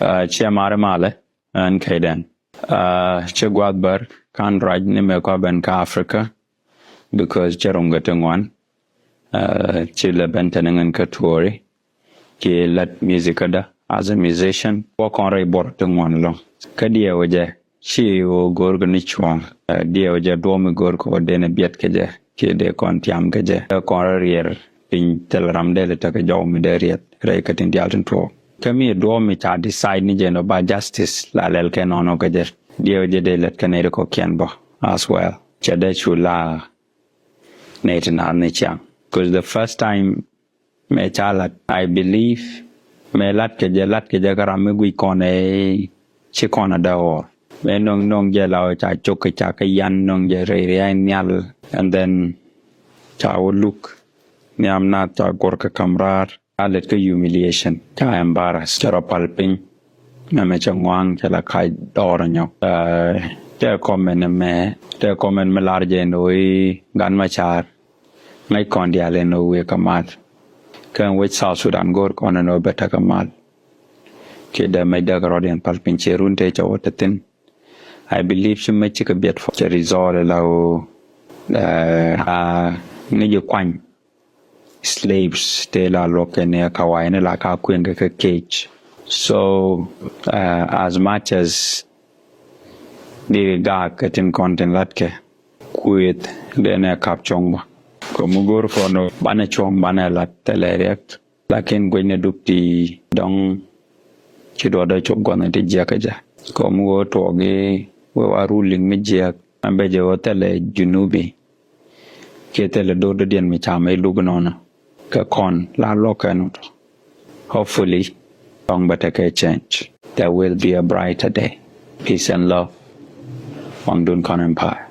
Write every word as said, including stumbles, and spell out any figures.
Ciɛ mari malɛ ɛn kɛy dɛn. Ciɛ guath bär kan ruac ni mɛ kua ben kä Africa, because cɛ ruŋ kɛ ti ŋuan. Ci lɛ ben tɛn ŋän kä tuɔri, ci lat music kädä as a musician. Wä kɔn rɛy buɔr ti ŋuan lɔŋ kä diɛ wä jɛ. Ci wä go̱o̱r kɛ ni cuɔ̱ŋ diɛ wä jɛ duɔ̱ɔ̱p mi go̱o̱r kɛ wä den ɛ biɛt kɛ jɛ, ci dee kɔn tiam kɛ jɛ. Kɔn rɛ riɛr piny thil ram dee lɛ tekɛ jɔw mi dee riɛt rɛy kä tin dial tin tuɔɔk. Kä mi duɔ̱ɔ̱p mi ca decide ni jɛ nɔ ba justice la lɛl kɛ nɔnɔ kɛ jɛ, diɛ wä jɛ dee lɛt kɛ nɛy ri kɔ kiɛn bɔ as well. Cɛ dee cu la nɛy ti naath ni ciaŋ. Cause the first time mɛ ca lat, I believe mɛ lat kɛ jɛ, lat kɛ jɛ kä ram mi guic kɔn ɛ ci kɔn a dee ɣɔr. Mɛ noŋ noŋ jɛ la wä ca cok kɛ ca kä yan noŋ jɛ rɛy rɛy nhial. And then ca wä luk nhiam nath ca gor kɛ kam raar. A lɛt kä humiliation, ca embarrass, ca rɔ pal piny. Mɛ mɛ cɛ ŋuaŋ cɛ la kac dɔɔr nyɔk. Tɛ comment mɛ, tɛ comment mi lar jɛ ni wee gan ma car. Ŋäc kɔn dial in wee kä mal. Kä in wec South Sudan go̱o̱r kɔn in wee bɛ tekɛ mal. Kiɛ dee mec dee kɛ rɔ̱diɛn pal piny ciɛ run tëë cɛ wä te thin. I believe ci mec cikɛ biɛt fɔ cɛ result la wee ni ji̱ kuany. Slaves tëë la luɔk kɛ ni ɛ kawai ni la ka kueŋ kɛ kɛ cage. So as much as di gaak kɛ tin kɔn tin lat kɛ kuëth dee nɛ kap cuɔ̱ŋ bä. Kɛ mi go̱o̱r kɔn banɛ cuɔ̱ŋ banɛ lat thilɛ riɛk. Lakin guecnɛ dup ti dɔ̱ŋ ci duɔdɛ cop guɔ̱n ti jiäkä jɛ. Kɛ mi wee tuɔɔk i̱ wee wa ruling mi jiäk mɛ bɛ jɛ wä thilɛ Junubi. Kiɛ thilɛ do̱r dɔ̱diɛn mi ca mɛ luk nɔnɔ kɛ kɔn la luɔk kɛ nut. Hopefully dɔ̱ŋ bɛ tekɛ change. There will be a brighter day. Peace and love. Waŋdun Kɔn Empire.